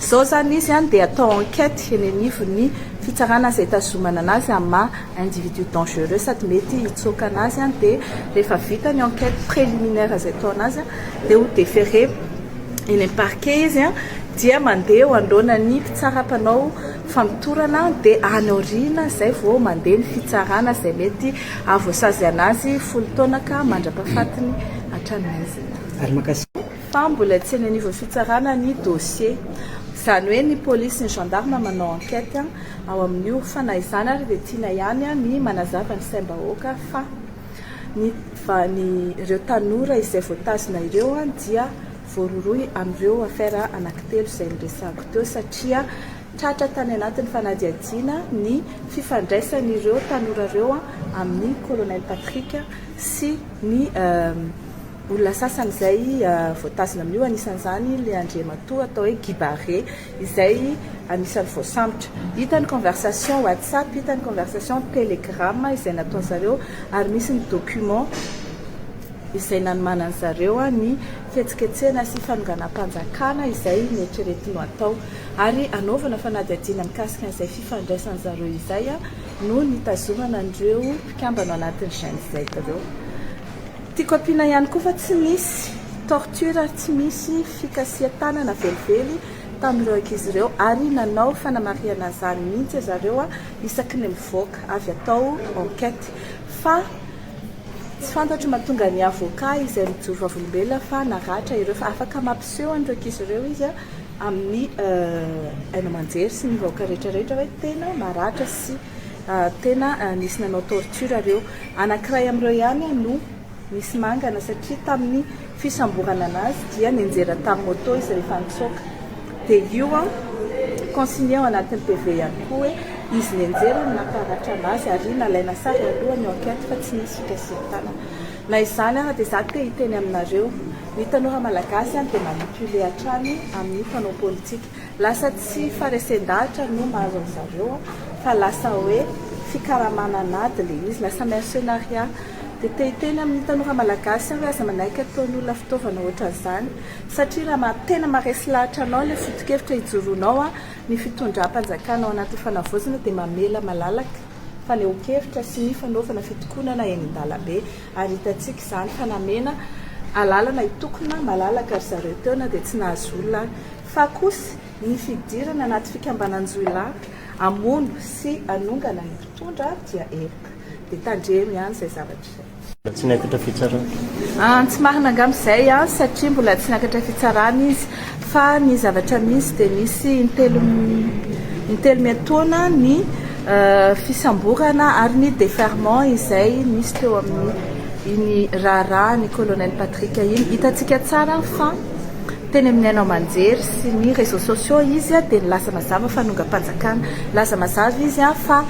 Izao izany izy dia atao enquête eny anivon'ny fitsarana izay itazomana anazy amin'ny maha individu dangereux sady mety hitsoaka anazy dia rehefa vita ny enquête préliminaire izay atao anazy dia ho déféré eny amin'ny parquet izy dia mandeha eo anoloana ny mpitsara mpanao famotorana dia any aoriana izay vao mandeha ny fitsarana izay mety hahavoasazy anazy 10 taona ka mandra-pahafatiny hatramin'izay. Ary mankasitraka. Fa mbola tsy eny anivon'ny fitsarana ny dossier. Izany hoe ny polisy sy ny gendarme manao enquête ao amin'io. Fa na izany ary dia tiana ihany ny manazava ny saim-bahoaka fa ny ny ireo tanora izay voatazona ireo dia voarohirohy amin'ireo affaire anankitelo izay noresahako teo satria tratra tany anatin'ny fanadihadiana ny fifandraisan'ireo tanora ireo amin'ny colonel Patrick sy ny Olona sasany izay voatazona amin'io, anisan'izany ilay andriamatoa atao hoe Guy Barré izay anisan'ny voasambotra. Hita ny conversation WhatsApp, hita ny conversation Telegram izay nataon-dry zareo ary misy ny document izay nanomanan-dry zareo ny fihetsiketsehana sy fanonganam-panjakana izay noeritreretiny ho atao. Ary hanaovana fanadihadiana mikasika an'izay fifandraisan-dry zareo izay no nitazomana an'ireo mpikambana ao anatin'ny Gen Z ireo. Tiako ampiana ihany koa fa tsy nisy torture ary tsy misy fikasihan-tanana velively tamin'ireo ankizy ireo ary nanao fanamarihana an'izany mihitsy zareo isaky ny mivoaka avy atao enquête fa tsy fantatro mahatonga ny avocat izay mijoro vavolombelona fa naratra ireo fa afaka mampiseho an'ireo ankizy ireo izy amin'ny haino aman-jery sy ny vahoaka rehetra rehetra hoe tena maratra sy tena nisy nanao torture ireo. Anankiray amin'ireo ihany no nisy mangana satria tamin'ny fisamborana anazy dia nianjera tamin'ny moto izy rehefa nitsoaka. Dia io consigné ao anatin'ny PV ihany koa hoe izy nianjera no namparatra anazy ary nalaina sary aloha ny enquête fa tsy nisy fikasihan-tanana. Na izany ara dia za te hiteny aminareo, ny tanora malagasy dia manipuler hatrany amin'ny mpanao politika. Lasa tsy faharesen-dahatra no mahazo an zareo fa lasa hoe fikaramana an'ady le izy, lasa mercenariat. Dia te hiteny amin'ny tanora malagasy aho hoe aza manaiky ataon'olona fitaovana ohatran'izany satria raha maha tena maharesy lahatra anao ilay foto-kevitra ijoroanao ny fitondram-panjakana ao anatin'ny fanavaozana dia mamela malalaka fanehoan-kevitra sy ny fanaovana fitokonana eny an-dalambe ary hitantsika izany fa namena alalana hitokona malalaka ry zareo teo na dia tsy nahazo olona ary. Fa kosa ny fidirana anaty fikambanan-jiolahy hamono sy hanongana ny mpitondra dia heloka. Dia tandremo ihany izay zavatra izay. Mbola tsy niakatra fitsarana. An, tsy marina angamba izay an, satria mbola tsy niakatra fitsarana izy. Fa ny zavatra misy dia nisy intelo intelo miantoana ny fisamborana ary ny déferment izay nisy teo amin'ny iny raharaha ny colonel Patrick iny. Hitantsika tsara fa. Teny amin'ny haino aman-jery sy ny réseaux sociaux izy dia nilaza mazava fa hanongam-panjakana. Nilaza mazava izy fa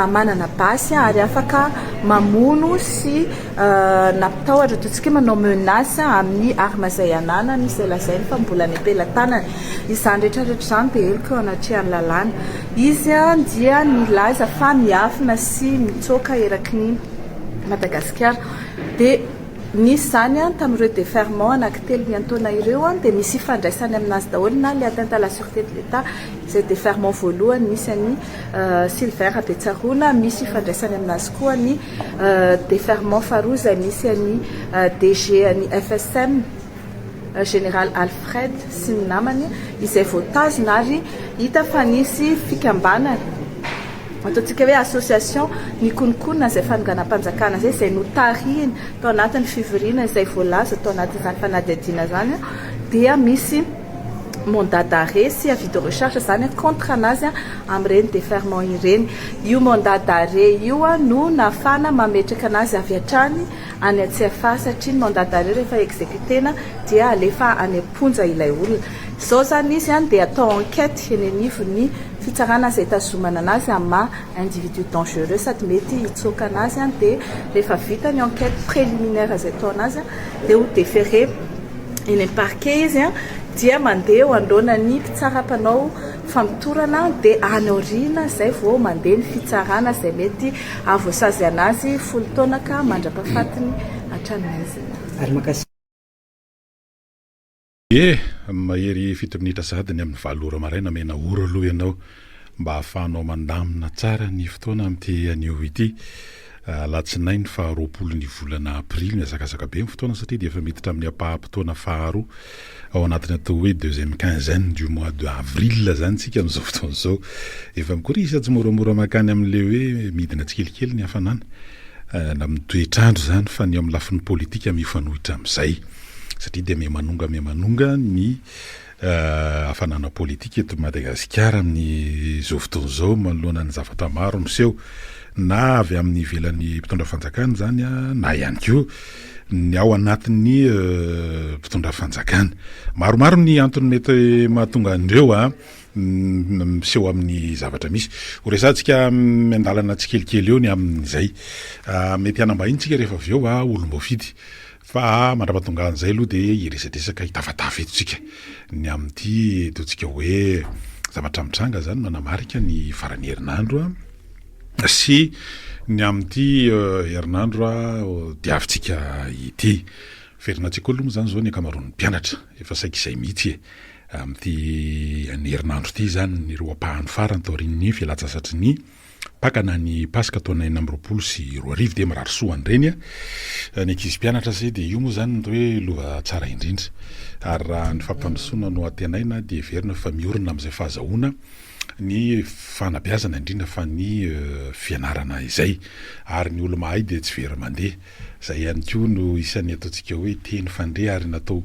manana basy ary afaka mamono sy nampitahotra, ataontsika hoe manao menace amin'ny arme izay ananany izay lazainy fa mbola any am-pelatanany. Izany rehetra rehetra izany dia heloka eo anatrehan'ny lalàna. Izy dia nilaza fa miafina sy mitsoaka eraky ny Madagasikara. Dia. Nisy izany tamin'ireo déferrement anankitelo miantaona ireo dia misy ifandraisany aminazy daholo na ilay atteinte à la sûreté de l'Etat izay déferrement voalohany misy an'i Sylvain Rabetsaroana, misy ifandraisany aminazy koa ny déferrement faharoa izay misy an'i DG an'i FSM Général Alfred sy ny namany izay voatazona ary hita fa nisy fikambanana ataontsika hoe association nikononkonona izay fanonganam-panjakana izay, izay notarihiny tao anatin'ny fivoriana izay voalaza tao anatin'izany fanadihadiana izany dia misy mandat d'arrêt sy avis de recherche izany contre anazy amin'ireny déferrement ireny. Io mandat d'arrêt io no nahafahana mametraka anazy avy hatrany any Tsiafahy satria ny mandat d'arrêt rehefa executer-na dia alefa any am-ponja ilay olona. Izao izany izy dia atao enquête eny anivon'ny fitsarana izay itazomana anazy amin'ny maha individu dangereux sady mety hitsoaka anazy dia rehefa vita ny enquête préliminaire izay atao anazy dia ho déféré eny amin'ny parquet izy dia mandeha eo anoloana ny mpitsara mpanao famotorana dia any aoriana izay vao mandeha ny fitsarana izay mety hahavoasazy anazy 10 taona ka mandra-pahafatiny hatramin'izay. Ary mankasitraka. Ie, mahery fito minitra sahady ny amin'ny valo ora maraina, mena ora aloha ianao mba hahafahanao mandamina tsara ny fotoana amin'ity anio ity. Alatsinainy faha 20 ny volana aprily, mihazakazaka be ny fotoana satria dia efa miditra amin'ny ampaham-potoana faharoa ao anatin'ny atao hoe deuxième quinzaine du mois de avril izany isika amin'izao fotoana izao. Efa mikorisa tsimoramora mankany amin'ilay hoe midina tsikelikely ny hafanana na amin'ny toetr'andro izany fa ny eo amin'ny lafiny politika mifanohitra amin'izay. Satria dia miha-manonga miha-manonga ny hafanana politika eto Madagasikara amin'izao fotoana izao manoloana ny zavatra maro miseho na avy amin'ny ivelan'ny mpitondra fanjakana izany na ihany koa ny ao anatin'ny mpitondra fanjakana. Maromaro ny antony mety mahatonga an'ireo miseho amin'ny zavatra misy. Ho resahantsika miandalana tsikelikely eo ny amin'izay. Mety hanambahiny tsika rehefa avy eo olom-boafidy. Fa mandra-pahatongan'izay aloha dia hiresadresaka hitafatafa eto tsika ny amin'ity ataontsika hoe zavatra mitranga izany manamarika ny faran'ny herinandro sy ny amin'ity herinandro diavintsika ity. Miverina an-tsekoly moa izany izao ny ankamaroan'ny mpianatra, efa saika izay mihitsy e! Amin'ity herinandro ity izany ireo ampahany farany taorian'ny fialantsasatry ny Paka na ny Paska taona 2026 dia mirary soa an'ireny ny ankizy mpianatra se dia io moa izany ny hoe lova tsara indrindra ary raha ny fampandrosoana no antenaina dia heverina fa miorina amin'izay fahazahoana ny fanabeazana indrindra fa ny fianarana izay ary ny olo-mahay dia tsy very mandeha Izay ihany koa no isan'ny ataontsika hoe teny fandre ary natao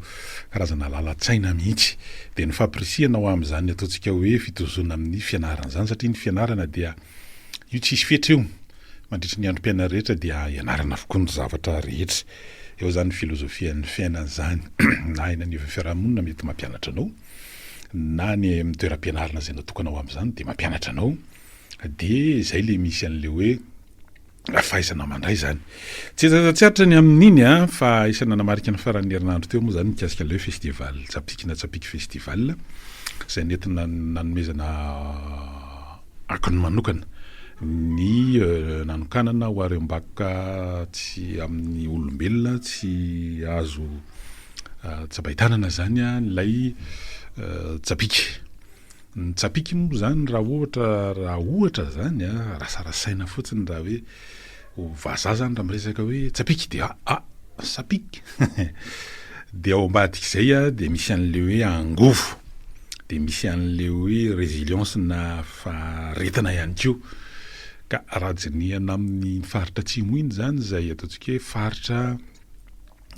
karazana lalan-tsaina mihitsy. Dia ny fampirisihana ho amin'izany ataontsika hoe fitozoana amin'ny fianarana izany satria ny fianarana dia io tsisy fetra io. Mandritry ny androm-piainana rehetra dia ianarana avokoa ny zavatra rehetra. Eo izany ny filozofian'ny fiainana izany. Na eny anivon'ny fiarahamonina mety mampianatra anao, na any amin'ny toeram-pianarana izay natokana ho amin'izany dia mampianatra anao. Dia izay ilay misy an'ilay hoe fahaizana mandray izany. Tsy tsy aritra ny amin'iny a, fa isan'ny nanamarika ny faran'ny herinandro teo moa izany mikasika ilay hoe festival Tsapiky na Tsapiky Festival izay nentina nanomezana akony manokana ny nanokanana ho harem-bakoka tsy amin'ny olombelona tsy azo tsapain-tanana izany ilay tsapiky. Ny tsapiky moa izany raha ohatra raha ohatra izany a, rasarasaina fotsiny raha hoe ho vazaha izany raha miresaka hoe tsapiky dia ah ça pique dia ao ambadik'izay a dia misy an'le hoe angovo, dia misy an'le hoe résilience na faharetana ihany koa. Ka raha dinihana amin'ny faritra atsimo iny izany izay ataontsika hoe faritra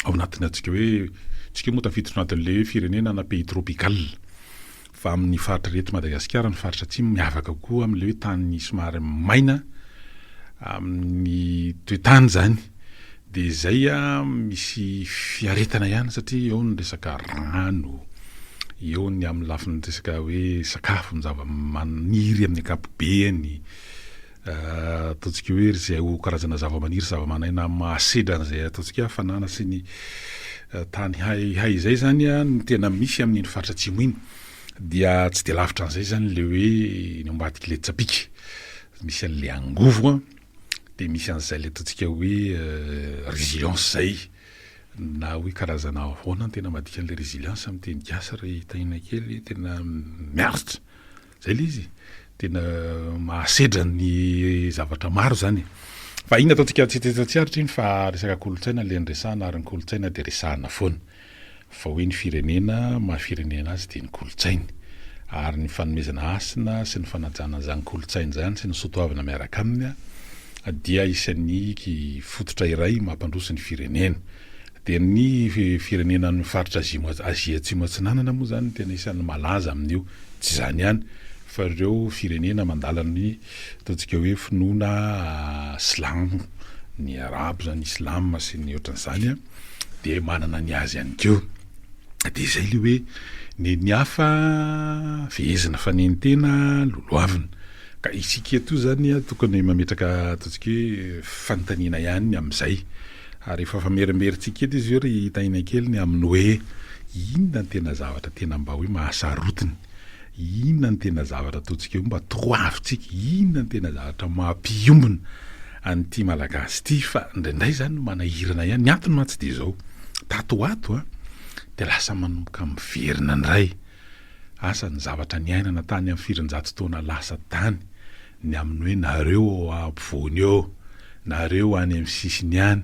ao anatin'ny antsika hoe tsika moa tafiditra anatin'le hoe firenena na pays tropical fa amin'ny faritra rehetra Madagasikara ny faritra atsimo miavaka kokoa amin'le hoe tany somary maina amin'ny toetany zany de zay a misy fiaretana ihany satria eo ny resaka rano eo ny amin'ny lafiny resaka hoe sakafo ny zava-maniry amin'ny ankapobeny Ataontsika hoe izay ho karazana zavamaniry, zavamananaina mahasedra an'izay ataontsika hafanana sy ny tany hay hay izay izany no tena misy amin'iny faritra atsimo iny. Dia tsy dia lavitra an'izay izany ilay hoe ny ambadik'ilay tsapiky. Misy an'ilay angovo an, dia misy an'izay ilay ataontsika hoe résilience izay na hoe karazana ahoana no tena mahadika an'ilay résilience amin'ny teny gasy ry Tahina kely, tena miaritra. Zay le izy e! Tena mahasedra ny zavatra maro zany e! Fa iny ataontsika tsy tsy aritra iny fa resaka kolontsaina le niresahana ary ny kolontsaina dia resahana foana. Fa hoe ny firenena maha firenena azy dia ny kolontsainy. Ary ny fanomezana hasina sy ny fanajana an'izany kolontsaina izany sy ny soatoavina miaraka aminy dia isan'ny fototra iray mampandroso ny firenena. Dia ny firenena any faritra Azia Atsimo Atsinanana moa izany no tena isan'ny malaza amin'io. Tsy izany ihany fa ireo firenena mandala ny ataontsika hoe finoana silamo, ny arabo izany, islam sy ny ohatran'izany dia manana ny azy ihany koa. Dia izay ilay hoe ny ny hafa fehezina fa ny ny tena lolohavina. Ka isika eto izany tokony mametraka ataontsika hoe fanontaniana ihany ny amin'izay. Ary efa famerimberin-tsika eto izy io ry Tahina kely ny amin'ny hoe inona no tena zavatra tena mba hoe mahasarotiny, inona no tena zavatra ataontsika hoe mba toavintsika, inona no tena zavatra mampiombona an'ity Malagasy ity fa indraindray izany manahirana ihany. Ny antony mantsy dia izao, tato ho ato an, Dia lasa manomboka miverina indray asa ny zavatra niainana tany amin'ny firinjato taona lasa tany, ny amin'ny hoe nareo ao ampovoany eo, nareo any amin'ny sisiny any,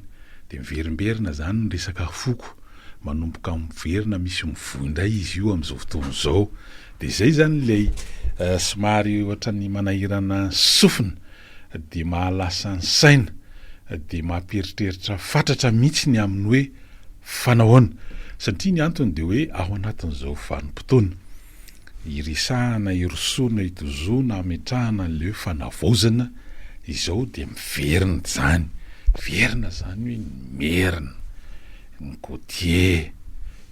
dia miverimberina izany ny resaka foko, manomboka miverina misy mivoy indray izy io amin'izao fotoana izao. Dia izay izany ilay somary ohatran'ny manahirana sofina, dia mahalasa ny saina, dia mampieritreritra fatratra mihitsy ny amin'ny hoe fa nahoana? Satria ny antony dia hoe ao anatin'izao vanim-potoana iresahana, irosoana, itozoana, ametrahana an'ilay hoe fanavaozana izao dia miverina izany, miverina izany hoe ny merina, ny côtier,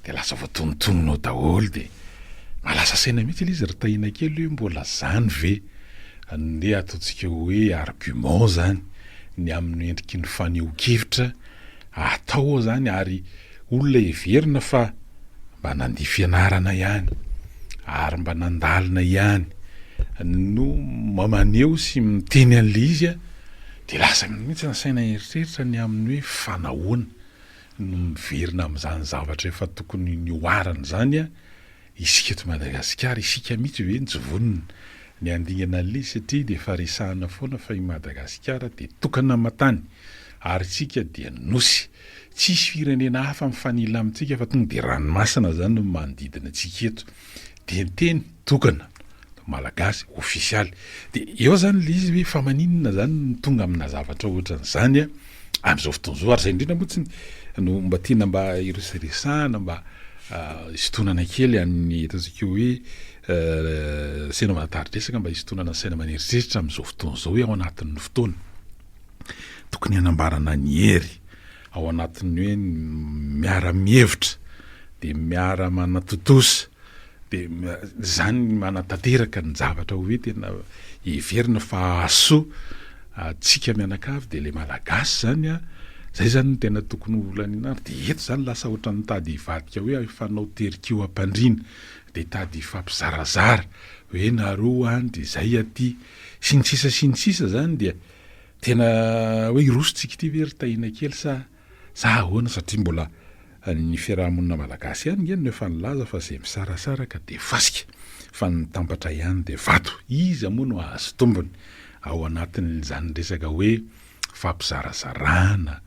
dia lasa voatonontonona ao daholo dia mahalasa saina mihitsy ilay izy ry Tahiana kely hoe mbola izany ve? Ndeha ataontsika hoe argument zany ny amin'ny endriky ny fanehoan-kevitra atao ao zany ary olona heverina fa mba nandia fianarana ihany ary mba nandalina ihany no maneho sy miteny an'ilay izy dia lasa mihitsy ny saina eritreritra ny amin'ny hoe fa nahoana no miverina amin'izany zavatra efa tokony nihoarana izany Isika eto Madagasikara, isika mihitsy ve no tsy vonona ny handingana an'ilay izy satria dia efa resahana foana fa i Madagasikara dia tokana aman-tany ary isika dia nosy. Tsisy firenena hafa mifanila amintsika fa tonga dia ranomasina izany no manodidina antsika eto. Dia ny teny tokana, malagasy, ofisialy. Dia eo izany ilay izy hoe fa maninona izany no tonga amina zavatra ohatran'izany amin'izao fotoana izao ary izay indrindra moa tsy no mba tiana mba hiresaresahana mba Hisintonana kely an'ny ataontsika hoe saina manatari-dresaka mba hisintonana ny saina maneritreritra amin'izao fotoana izao hoe ao anatin'ny fotoana tokony hanambarana ny hery, ao anatin'ny hoe miara-mihevitra dia miara-manatontosa dia izany ny manatanteraka ny zavatra hoe tena heverina fa hahasoa antsika mianakavy dia ilay malagasy izany an, izay izany no tena tokony ho laniana ary dia eto izany lasa ohatran'ny mitady hivadika hoe hifanao tery-kiho am-pandriana dia hitady hifampizarazara hoe nareo any dia izay aty sy ny sisa sy ny sisa izany dia tena hoe hiroso tsika ity ve ry Tahiana kely sa Sa ahoana satria mbola ny fiaraha-monina malagasy ihany nge no efa nilaza fa izay misarasaraka dia fasika fa ny mitambatra ihany dia vato. Iza moa no hahazo tombony ao anatin'izany resaka hoe fampizarazarana,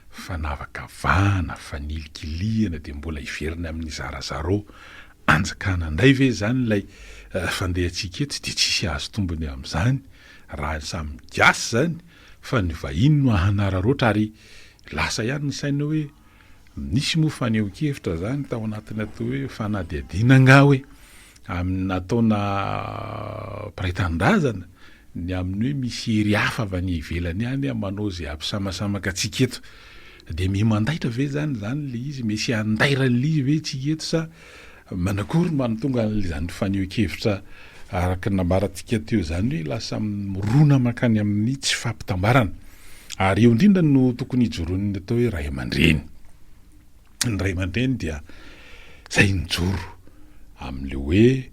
fanavakavahana, fanilikilihana dia mbola hiverina amin'ny zarazarao anjakana indray ve izany ilay fandehantsika eto dia tsisy hahazo tombony amin'izany raha samy gasy izany fa ny vahiny no hanararaotra ary lasa ihany ny saina hoe nisy moa fanehoan-kevitra zany tao anatin'ny atao hoe fanadihadiana angaha hoe amin'ny nataona mpiray tanindrazana ny amin'ny hoe misy hery hafa avy any ivelany any manao izay hampisamasamaka antsika eto dia miha mandaitra ve zany zany le izy misy handairan'le izy ve tsika eto sa Manakory no mahatonga an'izany fanehoan-kevitra araka ny nambarantsika teo izany hoe lasa mirona mankany amin'ny tsy fampitambarana. Ary eo indrindra no tokony hijoroan'ny atao hoe ray aman-dreny. Ny ray aman-dreny dia izay mijoro amin'ilay hoe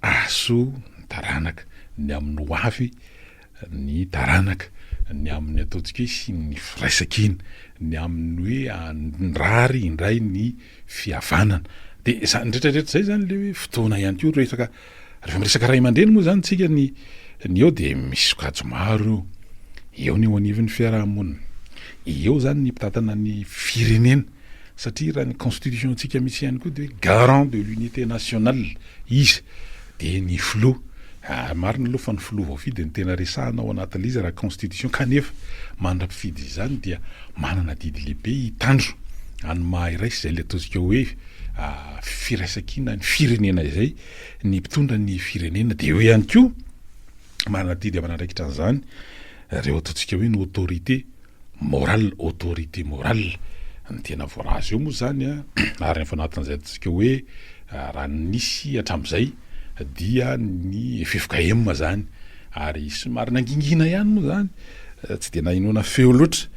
ahasoa ny taranaka, ny amin'ny ho avy ny taranaka, ny amin'ny ataontsika hoe hisian'ny firaisankina, ny amin'ny hoe handrary indray ny fihavanana. Dia izany rehetra rehetra izay izany ilay hoe fotoana ihany koa resaka, rehefa miresaka ray aman-dreny moa izany tsika ny ny eo dia misy sokajy maro eo, eo ny eo anivon'ny fiarahamonina, eo izany ny mpitantana ny firenena, satria raha ny constitution-tsika mihitsy ihany koa dia hoe garant de l'unité nationale izy, dia ny filoha, marina aloha fa ny filoha voafidy no tena resahana ao anatin'ilay izy raha constitution kanefa mandra-pifidy izany dia manana adidy lehibe hitandro any maha iray sy izay ilay ataontsika hoe firaisankina ny firenena izay ny mpitondra ny firenena dia eo ihany koa manana adidy aman'andraikitra an'izany ireo ataontsika hoe ny autorité Morale, autorité morale, ny tena voalaza eo moa izany an, ary efa anatin'izay ataontsika hoe raha nisy hatramin'izay dia ny ffkm izany, ary somary nangingina ihany moa izany, tsy dia nahenoana feo loatra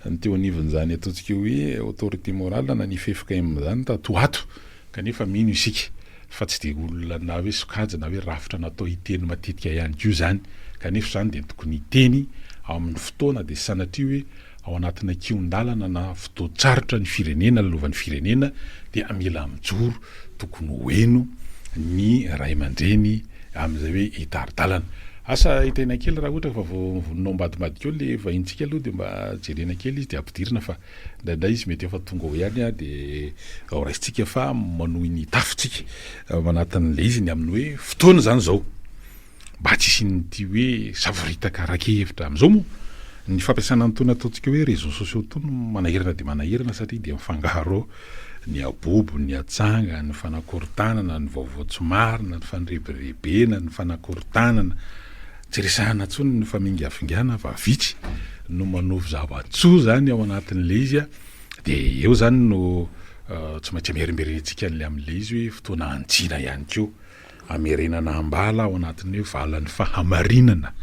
ny teo anivon'izany ataontsika hoe autorité morale na ny ffkm izany tato ho ato, kanefa mino isika fa tsy dia olona na hoe sokajy na hoe rafitra natao hiteny matetika ihany koa izany, kanefa izany dia tokony hiteny amin'ny fotoana dia sanatria hoe ao anatina kihon-dalana na fotoan-tsarotra ny firenena, lalovan'ny firenena dia mila mijoro, tokony ho heno ny ray aman-dreny amin'izay hoe hitari-dalana. Asa hitaina kely raha ohatra ka fa vao vonona ao ambadimbadika ao le vahintsika aloha dia mba jerena kely izy dia ampidirina fa indraindray izy mety efa tonga ao ihany dia ao raisintsika fa manohy ny tafontsika ao anatin'ilay izy ny amin'ny hoe fotoana izany izao. Mba tsy hisian'ity hoe savoritaka ara-kevitra amin'izao moa, ny fampiasana an'itony ataontsika hoe réseaux sociaux itony manahirana dia manahirana satria dia mifangaro ao ny abobo, ny atsanga, ny fanakorontanana, ny vaovao tsy marina, ny fandrebirebena, ny fanakorontanana. Tsy resahana intsony ny famingafingana fa vitsy no manovo zava-tsoa izany ao anatin'ilay izy dia eo izany no tsy maintsy amerimberentsika an'ilay amin'ilay izy hoe fotoana hantsina ihany koa. Hamerenana ambala ao anatin'ny hoe valan'ny fahamarinana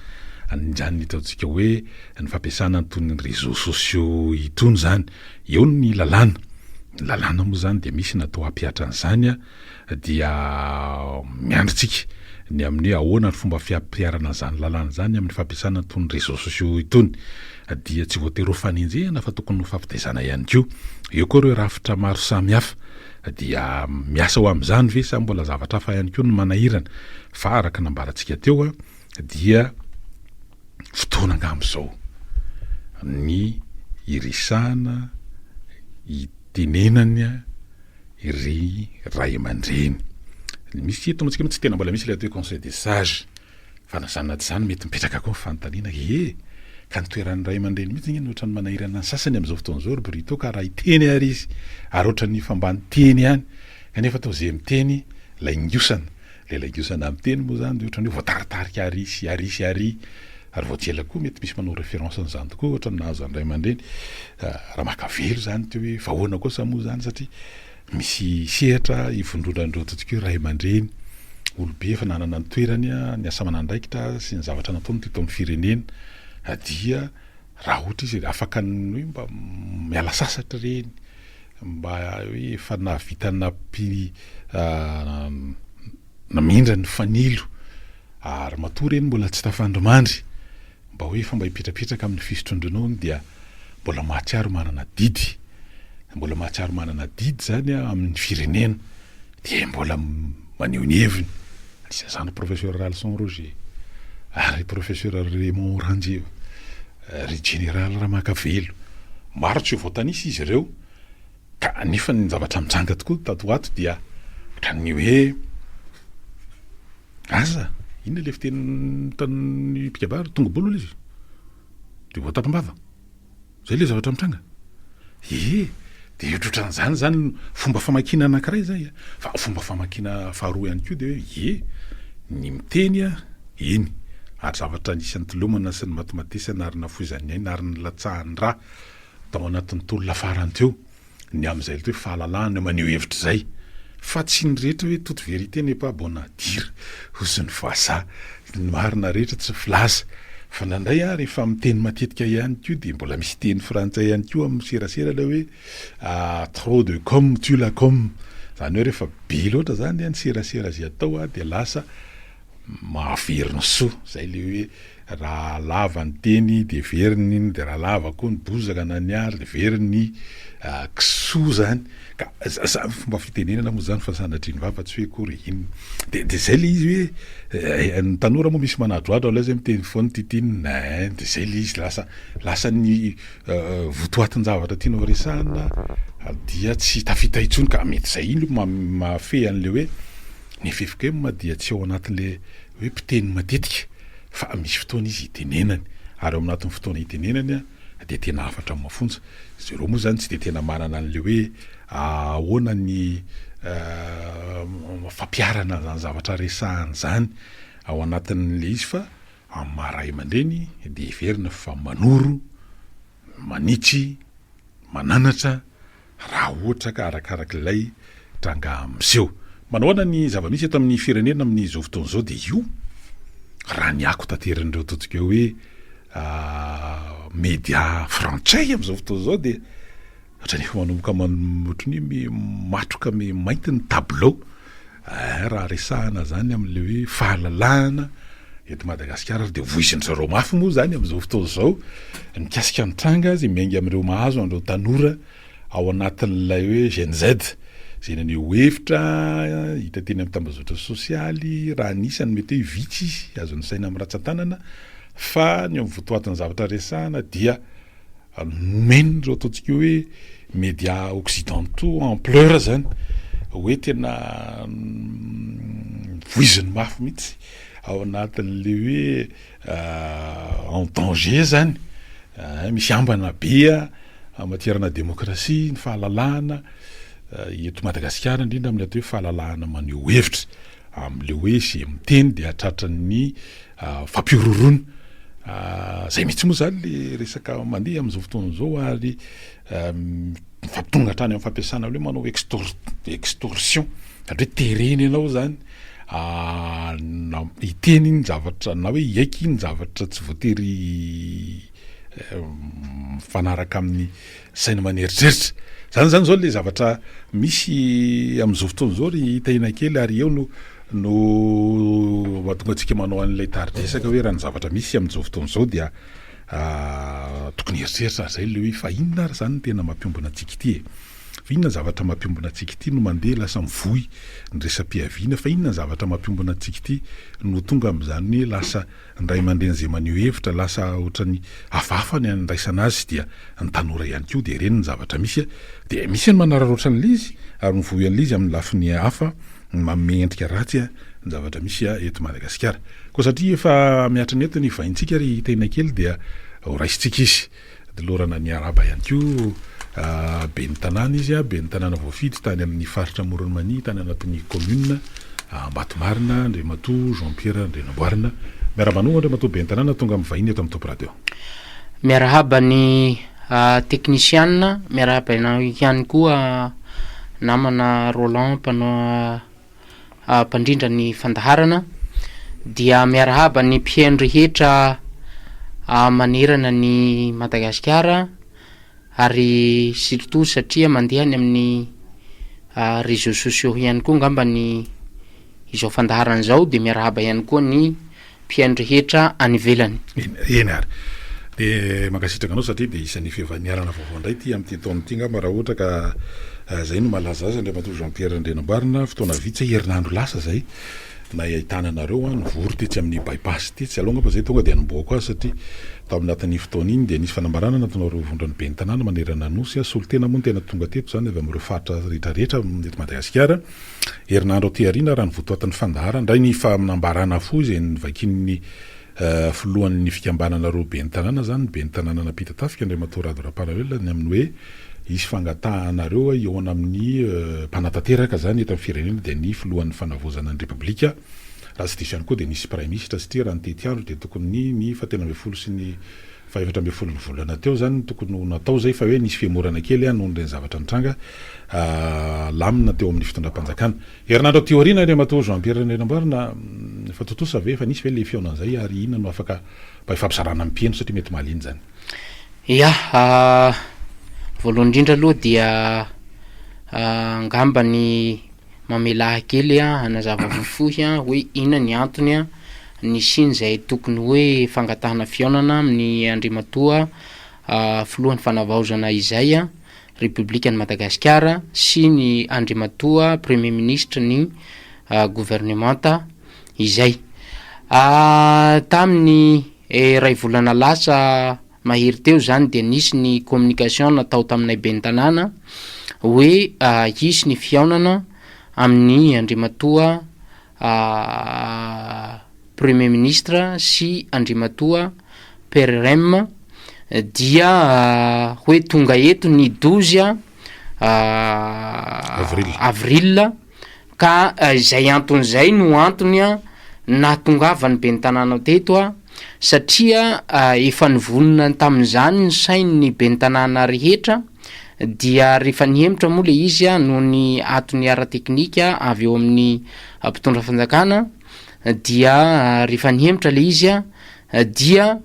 an'izany ataontsika hoe ny fampiasana an'itony réseaux sociaux itony izany. Eo ny lalàna. Ny lalàna moa izany dia misy natao hampihatra an'izany dia miandry tsika ny amin'ny hoe ahoana ny fomba fiampiharana an'izany lalàna izany amin'ny fampiasana an'itony réseaux sociaux itony. Dia tsy voatery ho fanenjehana fa tokony ho fampitaizana ihany koa. Eo koa ireo rafitra maro samihafa. Dia miasa ho amin'izany ve sa mbola zavatra hafa ihany koa no manahirana? Fa araka ny nambarantsika teo dia fotoana angamba izao ny hiresahana, hitenenana ry ray aman-dreny. Misy eto amintsika moa tsy tena mbola misy ilay atao hoe conseil des sages. Fa na izany na tsy izany mety mipetraka koa ny fanontaniana ee, ka ny toeran'ny ray aman-dreny mihitsy ange no ohatran'ny manahirana ny sasany amin'izao fotoana izao ry Brito ka raha hiteny ary izy ary ohatran'ny hifambany teny ihany kanefa toa izay miteny laingosana, ilay laingosana miteny moa izany dia ohatran'ny hoe voataritarika ary sy ary sy ary ary vao tsy ela koa mety misy manao référence an'izany tokoa ohatran'ny nahazo an'ny ray aman-dreny Ramakavelo izany teo hoe fa ahoana kosa moa izany satria Misy sehatra ivondronan'ireo ataontsika hoe ray aman-dreny, olobe efa nanana ny toerany, ny asa aman'andraikitra sy ny zavatra nataony teto amin'ny firenena dia raha ohatra izy afaka ny hoe mba miala sasatra ireny, mba hoe efa nahavita nampi namindra ny fanilo ary matoa ireny mbola tsy tafandrimandry mba hoe efa mba hipetrapetraka amin'ny fisotroan-dronono dia mbola mahatsiaro manana adidy, mbola mahatsiaro manana adidy izany amin'ny firenena dia mbola maneho ny heviny, anisan'izany Professeur Ralison Roger, ary Professeur Raymond Ranjeva, ry Jeneraly Ramakavelo, maro tsy ho voatanisa izy ireo ka nefa ny zavatra mitranga tokoa tato ho ato dia ohatran'ny hoe Aza! Inona ilay fiteny tamin'ny mpikabary? Tonga-bolo ilay izy. Dia voatapam-bava. Izay ilay zavatra mitranga. Ie, dia ohatrohatran'izany izany fomba famakiana anankiray izay. Fa fomba famakiana faharoa ihany koa dia hoe ie, ny miteny eny, ary zavatra anisan'ny tolomana sy nimatimatesana ary nafoizan'ny aina ary nilatsahan'ny ra tao anatin'ny tolona farany teo. ny amin'izay ilay hoe fahalalahana maneho hevitra izay fa tsy ny rehetra hoe toute vérité n'est pas bonne à dire hozy ny vazaha, ny marina rehetra tsy filaza fa indraindray aho rehefa miteny matetika ihany koa dia mbola misy teny frantsay ihany koa amin'ny serasera ilay hoe trop de com tue la com, izany hoe rehefa be loatra izany ny serasera izay atao dia lasa mahavery ny soa, izay ilay hoe Raha lava ny teny dia very ny dia raha lava koa ny bozaka na ny ary dia very ny kisoa zany ka za fomba fitenenana moa zany fa sanatria ny vava tsy hoe akory inona de de zay le izy hoe ny tanora moa misy manadroadro aleo zay miteny foana ty ty ein de zay le izy lasa lasa ny votoatin-javatra tianao resahana dia tsy tafita intsony ka mety zay iny mahafehy an'le hoe ny ffkm dia tsy ao anatin'le hoe mpiteny matetika fa misy fotoana izy itenenany ary ao anatin'ny fotoana itenenany dia tena hafatra mafonja. Zareo moa zany tsy dia tena manana an'le hoe ahoana ny fampiharana an'izany zavatra resahany izany ao anatin'le izy fa amin'ny maha ray aman-dreny dia heverina fa manoro, manitsy, mananatra raha ohatra ka arakarak'ilay tranga miseho. Manao ahoana ny zava-misy eto amin'ny firenena amin'izao fotoana izao dia io raha ny ako taterin'ireo ataontsika hoe media frantsay amin'izao fotoana izao dia ohatran'ny efa manomboka ohatran'ny hoe matroka mainty ny tableau raha resahana izany amin'ilay hoe fahalalahana. eto Madagasikara ary dia voizin-dry zareo mafy moa izany amin'izao fotoana izao mikasika ny tranga izay miainga amin'ireo mahazo an'ireo tanora ao anatin'ilay hoe Gen Z izay naneho hevitra hita teny amin'ny tambazotra sosialy raha ny isany mety hoe vitsy izy azo nisaina amin'ny ratsan-tanana fa ny eo amin'ny votoatin'ny zavatra resahana dia nomen'ireo ataontsika hoe médias occidentaux ampleur zany hoe tena voiziny mafy mihitsy ao anatin'le hoe en danger zany, misy ambana be en matière-na démocratie, ny fahalalahana eto Madagasikara indrindra amin'ny atao hoe fahalalahana maneho hevitra, amin'le hoe izay miteny dia tratran'ny fampihorohoroana, zay mihitsy moa zany le resaka mandeha amin'izao fotoana izao ary mifampitongona hatrany amin'ny fampiasana hoe manao extorsion, zany hoe terena ianao zany hiteny iny zavatra na hoe hiaiky iny zavatra tsy voatery mifanaraka amin'ny saina aman'eritreritra. Zany zany zao le zavatra misy amin'izao fotoana izao ry Tahina kely ary eo no no mahatonga antsika manao an'ilay tari-dresaka hoe raha ny zavatra misy amin'izao fotoana izao dia tokony hieritreritra ary zay le hoe fa inona ary zany no tena mampiombona antsika ity e? Fa inona ny zavatra mampiombona antsika ity no mandeha lasa mivoy ny resa-piaviana? Fa inona ny zavatra mampiombona antsika ity no tonga amin'izany hoe lasa ny ray aman-dreny izay maneho hevitra lasa ohatran'ny hafahafa ny andraisana azy dia ny tanora ihany koa dia ireny ny zavatra misy dia misy ny manararaotra an'ilay izy ary mivoy an'ilay izy amin'ny lafiny hafa manome endrika ratsy ny zavatra misy eto Madagasikara. Koa satria efa miatrana eto ny vahintsika ry Tahina kely dia ho raisintsika izy. Lorana niarahaba ihany koa ben'ny tanàna izy, ben'ny tanàna voafidy tany amin'ny faritra Amoron'i Mania, tany anatin'ny kaominina Ambatomarina, Andriamatoa Jean Pierre Andrianamboarina. Miarahaba anao Andriamatoa ben'ny tanàna tonga amin'ny vahiny eto amin'ny Top Radio. Miarahaba ny teknisianina, miarahaba anao ihany koa namana Roland mpanao mpandrindra ny fandaharana dia miarahaba ny mpihaino rehetra manerana ny Madagasikara ary surtout satria mandeha any amin'ny réseaux sociaux ihany koa angamba ny izao fandaharana izao dia miarahaba ihany koa ny mpihaino rehetra any ivelany. Eny ary. Dia mankasitraka anao satria dia isan'ny fivaniarana vaovao indray ity amin'ity taona ity angamba raha ohatra ka izay no malaza azy Andriamatoa Jean Pierre Andrianamboarina, fotoana vitsy herinandro lasa izay nahitana anareo nivory tetsy amin'ny by pass tetsy, aleo angamba izay tonga dia hanombohako azy satria tao anatin'ny fotoana iny dia nisy fanambarana nataonareo vondron'ny ben'ny tanàna manerana ny Nosy, solontena moa no tena tonga teto izany avy amin'ireo faritra rehetra rehetra eto Madagasikara. Herinandro aty aoriana, raha ny votoatin'ny fandaharana, indray ny fanambarana fohy izay novakian'ny filohan'ny fikambanana ireo ben'ny tanàna izany, ny ben'ny tanànan'Ampitatafika, Andriamatoa Rado Ramparaoelina, ny amin'ny hoe hisy fangatahanareo hihaona amin'ny mpanatanteraka izany eto amin'ny firenena dia ny filohan'ny fanavaozana ny Repoblika. Raha tsy diso ihany koa dia nisy praiminisitra satria raha ny tetiandro dia tokony ny fahatelo ambin'ny folo sy ny Faha-14 ny volana teo izany no tokony ho natao izay fa hoe nisy fihemorana kely noho ireny zavatra nitranga lamina teo amin'ny fitondram-panjakana. Herinandro aty aoriana Andriamatoa Jean Pierre Randrianamboarina, efa tontosa ve, efa nisy ve ilay fihaonana izay ary inona no afaka mba hifampizarana amin'ny mpihaino satria mety mahaliana izany? Ya, voalohany indrindra aloha dia angamba ny Mamelà ahy kely hanazava fohifohy hoe inona ny antony nisian'izay tokony hoe fangatahana fihaonana amin'ny Andriamatoa Filohan'ny Fanavaozana izay Repoblikan'i Madagasikara sy ny Andriamatoa Premier Ministre ny governemanta izay. Tamin'ny iray volana lasa mahery teo zany dia nisy ny communication natao taminay ben'ny tanàna hoe hisy ny fihaonana amin'ny Andriamatoa Premier ministre sy Andriamatoa PRRM dia hoe tonga eto ny 12 avril Ka izay antony izay no antony nahatongavan'ny ben'ny tanàna teto satria efa nivonona tamin'izany ny sain'ny ben'ny tanàna rehetra dia rehefa nihemotra moa le izy noho ny antony ara-teknika avy eo amin'ny mpitondra fanjakana dia rehefa nihemotra le izy dia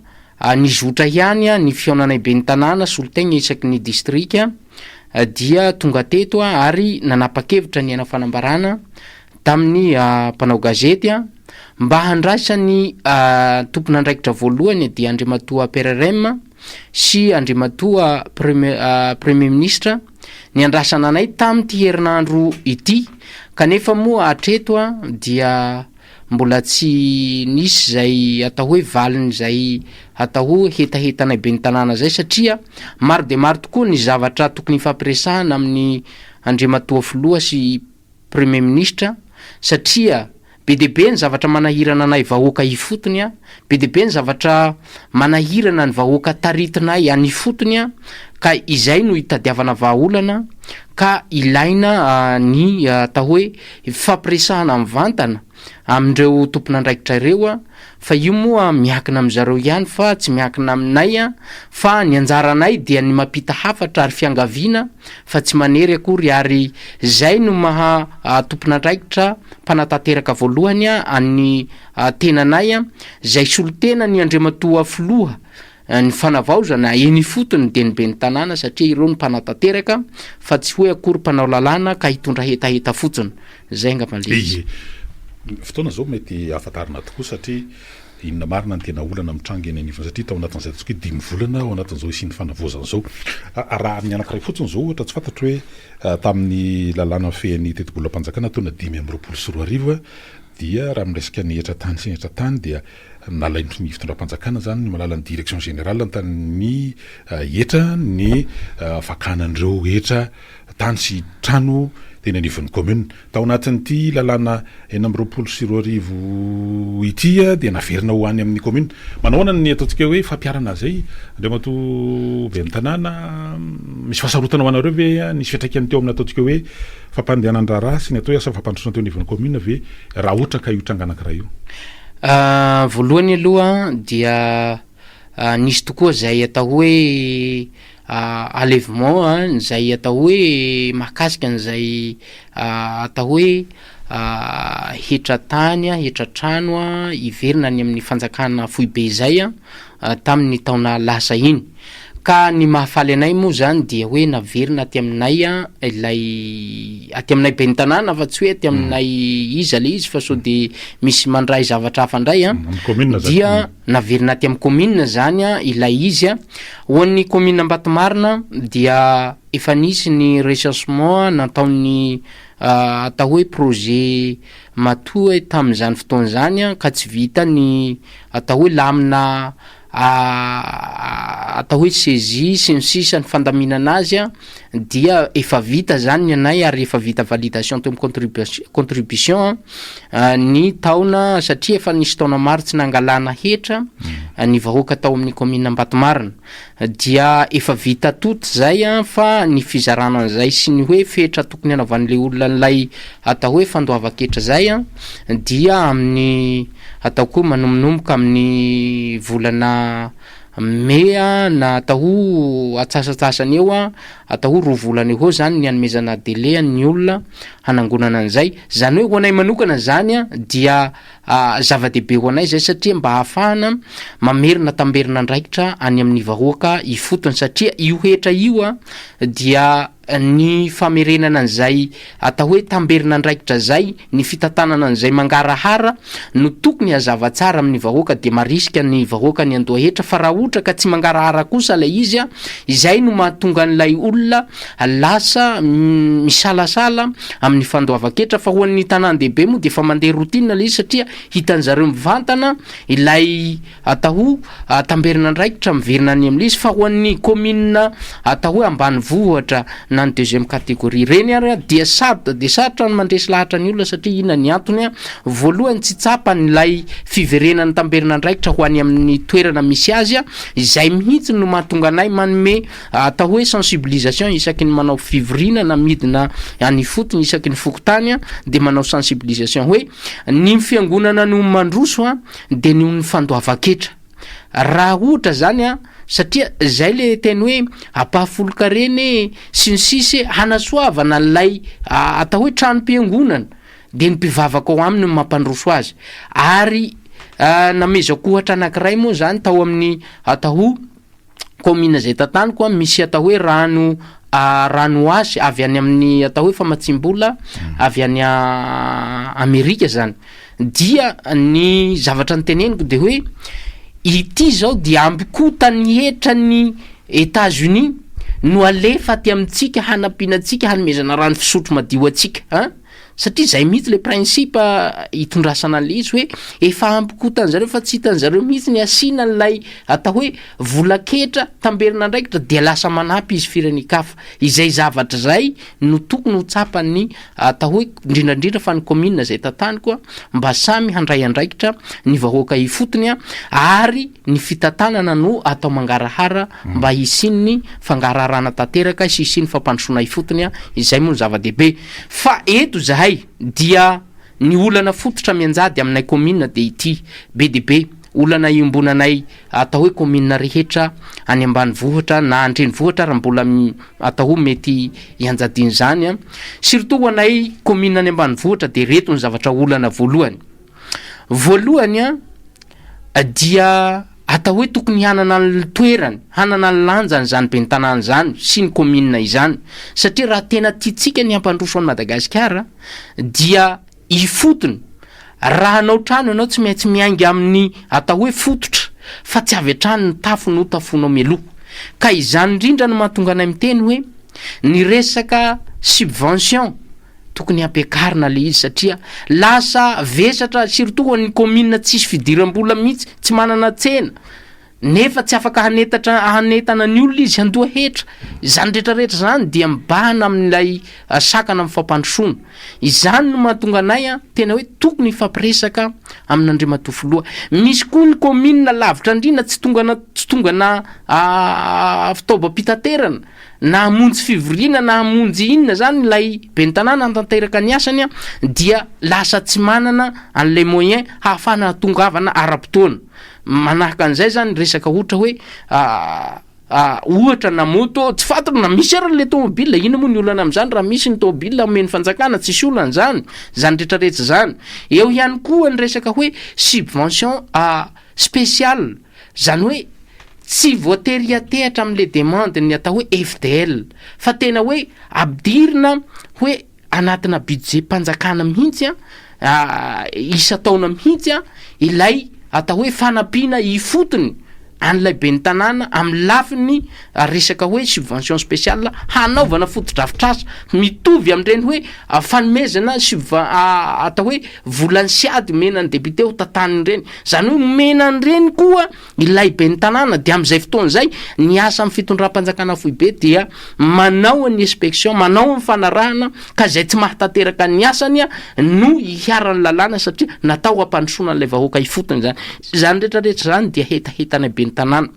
nizotra ihany ny fihaonanay ben'ny tanàna solotegna isaky ny distrika dia tonga teto ary nanapa-kevitra ny hanao fanambarana tamin'ny mpanao gazety. mba handraisan'ny tompon'andraikitra voalohany dia Andriamatoa PRRM sy Andriamatoa Premier Ministre niandrasana anay tamin'ity herinandro ity kanefa moa hatreto dia mbola tsy nisy izay atao hoe valiny izay atao hoe hetahetanay ben'ny tanàna izay satria maro dia maro tokoa ny zavatra tokony hifampiresahana amin'ny Andriamatoa Filoha sy Premier Ministre satria be dia be ny zavatra manahirana anay vahoaka ifotony a, be dia be ny zavatra manahirana ny vahoaka taritinay any ifotony a, ka izay no itadiavana vahaolana ka ilaina ny atao hoe fifampiresahana mivantana amin'ireo tompon'andraikitra ireo a, fa io moa miankina amin-dry zareo ihany fa tsy miankina aminay a, fa ny anjaranay dia ny mampita hafatra ary fiangaviana fa tsy manery akory ary zay no maha tompon'andraikitra mpanatanteraka voalohany an'ny tenanay zay solontena ny Andriamatoa Filoha ny fanavaozana eny ifotony dia ny ben'ny tanàna satria ireo no mpanatanteraka fa tsy hoe akory mpanao lalàna ka hitondra hetaheta fotsiny. Zay angamba le izy. Ie. Fotoana izao mety ahafantarana tokoa satria inona marina ny tena olana mitranga eny anivony satria tao anatin'izay ataontsika hoe dimy volana ao anatin'izao hisian'ny fanavaozana izao. Raha ny anankiray fotsiny izao ohatra tsy fantatro hoe tamin'ny lalàna mifehy ny tetibolam-panjakana taona 2025 dia raha miresaka ny hetra tany sy ny hetra tany dia nalain'ny fitondram-panjakana izany ny alalan'ny direction générale ny hetra ny fakana an'ireo hetra tany sy trano teny anivon'ny commune. Tao anatin'ity lalàna 2026 ity dia naverina ho any amin'ny commune. Manao ahoana ny ataontsika hoe fampiharana izay Andriamatoa Ben'ny tanàna? Misy fahasarotana ho anareo ve? Nisy fiantraikany teo amin'ny ataontsika hoe fampandehanan-draharaha sy ny atao hoe asa fampandrosoana teo anivon'ny commune ve raha ohatra ka io tranga anankiray io? Voalohany aloha dia nisy tokoa izay atao hoe enlèvement izay atao hoe mahakasika an'izay atao hoe hetra tany, hetra trano hiverina any amin'ny fanjakana foibe izay tamin'ny taona lasa iny. Ka ny mahafaly anay moa zany dia hoe naverina aty aminay ilay aty aminay ben'ny tanàna fa tsy hoe aty aminay iza le izy fa sao de misy mandray zavatra hafa indray an, dia naverina aty amin'ny commune zany an ilay izy an. Ho an'ny commune Ambatomarina dia efa nisy ny recensement nataon'ny atao hoe projet matoa tamin'izany fotoana izany an, ka tsy vita ny atao hoe lamina atao hoe saisie sy ny sisa ny fandaminana azy an dia efa vita zany ny anay ary efa vita validation teo amin'ny contribution an ny taona satria efa nisy taona maro tsy nangalana hetra ny vahoaka tao amin'ny commune Ambatomarina dia efa vita tout zay an fa ny fizarana an'izay sy ny hoe fetra tokony hanaovan'ilay olona an'ilay atao hoe fandoavan-ketra zay an dia amin'ny Atao koa manombonomboka amin'ny volana mey na atao ho atsasatsasany eo, atao ho roa volana eo ho eo zany ny hanomezana délai ny olona hanangonana an'izay. Zany hoe ho anay manokana zany dia zava-dehibe ho anay zay satria mba ahafahana mamerina tamberin'andraikitra any amin'ny vahoaka ifotony satria io hetra io dia ny famerenana an'izay atao hoe tamberin'andraikitra izay, ny fitantanana an'izay mangarahara no tokony hazava tsara amin'ny vahoaka dia marisika ny vahoaka ny handoa hetra fa raha ohatra ka tsy mangarahara kosa ilay izy an, izay no mahatonga an'ilay olona lasa misalasala amin'ny fandoavan-ketra fa ho an'ny tanàn-dehibe moa dia efa mandeha routine ilay izy satria hitan'zareo mivantana ilay Atao tamberin'andraikitra miverina any amin'ilay izy fa ho an'ny kaominina atao hoe ambanivohitra na ny deuxième catégorie ireny ary dia sarotra dia sarotra ny mandresy lahatra ny olona satria inona ny antony, voalohany tsy tsapany ilay fiverenan'ny tamberin'andraikitra ho any amin'ny toerana misy azy, izay mihitsy no mahatonga anay manome atao hoe sensibilisation isaky ny manao fivoriana na midina any ifotony isaky ny fokontany dia manao sensibilisation hoe ny fiangonana no mandroso de noho ny fandoavan-ketra. Raha ohatra zany an, satria zay le teny hoe ampahafolon-karena e, sy ny sisa e, hanasoavana an'ilay atao hoe tranom-piangonana, de ny mpivavaka ao aminy no mampandroso azy. Ary namezako ohatra anankiray moa zany tao amin'ny atao ho kaominina izay tantaniko an, misy atao hoe rano rano hasy avy any amin'ny atao hoe famatsiam-bola avy any Amerika zany. Dia ny zavatra noteneniko de hoe ity zao dia ampy ny hetran'ny Etats Unis no alefa aty amintsika hanampiana antsika hanomezana rano fisotro madio antsika an! Satria zay mihitsy le principe itondrasana an'le izy hoe efa ampy kotan'zareo fa tsy hitan'zareo mihitsy ny asiana an'ilay atao hoe vola ketra tamberin'andraikitra dia lasa manampy izy firenen-kafa. Izay zavatra izay no tokony ho tsapan'ny atao hoe indrindra indrindra fa ny commune izay tantaniko mba samy handray andraikitra ny vahoaka ifotony ary ny fitantanana no atao mangarahara mba hisian'ny fangaraharana tanteraka sy hisian'ny fampandrosoana ifotony izay moa no zava-dehibe fa eto izahay dia ny olana fototra mianjady aminay commune dia ity be dia be olana iombonanay atao hoe commune rehetra any ambanivohitra na andrenivohitra ary mbola atao hoe mety hianjadian'izany an, surtout ho anay commune any ambanivohitra dia reto ny zavatra olana voalohany, voalohany an dia atao hoe tokony hanana ny toerany, hanana ny lanjany izany ben'ny tanàna izany sy ny commune izany satria raha tena tiantsika ny hampandroso an'i Madagasikara dia Ifotony, raha hanao trano ianao tsy maintsy miainga amin'ny atao hoe fototra fa tsy avy hatrany ny tafo no tafoinao mialoha. Ka izany indrindra no mahatonga anay miteny hoe ny resaka subvention tokony hampiakarina le izy satria lasa vesatra surtout ho an'ny commune tsisy fidiram-bola mihitsy, tsy manana tsena. Nefa tsy afaka hanetatra hanentana ny olona izy handoa hetra. Izany rehetra rehetra izany dia mibahana amin'ilay sakana amin'ny fampandrosoana. Izany no mahatonga anay tena hoe tokony hifampiresaka amin'Andriamatoa Filoha. Misy koa ny kaominina lavitra andriana tsy tongana tsy tongana fitaovam-pitaterana na hamonjy fivoriana na hamonjy inona izany ilay ben'ny tanàna hanatanteraka ny asany dia lasa tsy manana an'ilay moyen hahafahana hahatongavana ara-potoana. Manahaka an'izay zany resaka ohatra hoe ohatra na moto, tsy fantatra na misy ary le tomobile, inona moa ny olana amin'izany raha misy ny tomobile omen'ny fanjakana, tsisy olana zany, zany retraretra zany. Eo ihany koa ny resaka hoe subvention spéciale, zany hoe tsy voatery hiatehatra amin'le demande ny atao hoe FDL, fa tena hoe ampidirina hoe anatina budget-mpanjakana mihitsy an, isan-taona mihitsy an, ilay atao hoe fanampiana ifotony an'ilay ben'ny tanàna amin'ny lafiny resaka hoe subvention spéciale hanaovana fotodrafitrasa mitovy amin'ireny hoe fanomezana subven- atao hoe volan'ny siady omena ny député ho tantaniny ireny, izany hoe omena an'ireny koa Ilay ben'ny tanàna dia amin'izay fotoana izay ny asa amin'ny fitondram-panjakana foibe dia manao ny inspection, manao ny fanarahana ka izay tsy mahatanteraka ny asany no iharan'ny lalàna satria natao hampandrosoana an'ilay vahoaka ifotony izany. Izany rehetra rehetra izany dia hetahetanay ben'ny tanàna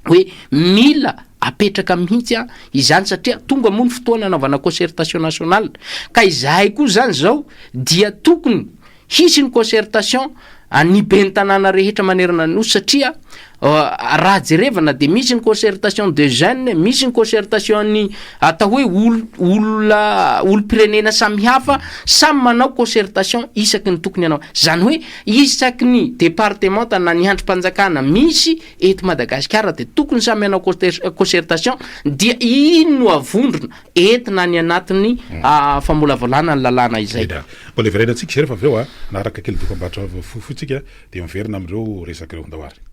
hoe mila apetraka mihitsy izany satria tonga moa ny fotoana hanaovana concertation nationale ka izahay koa izany izao dia tokony Hisy ny concertation an'ny ben'ny tanàna rehetra manerana ny Nosy satria raha jerevana dia misy ny concertation de jeunes, misy ny concertation ny atao hoe olo olona olom-pirenena samihafa, samy manao concertation isaky ny tokony hanao. Izany hoe isaky ny departemanta na ny andrim-panjakana misy eto Madagasikara dia tokony samy hanao concertation dia iny no avondrona entina any anatin'ny famolavolana ny lalàna izay. Mbola hiverenantsika izay rehefa avy eo a, hanaraka kely dokam-barotra fohifohy tsika dia miverina amin'ireo resaka ireo. Ndao ary.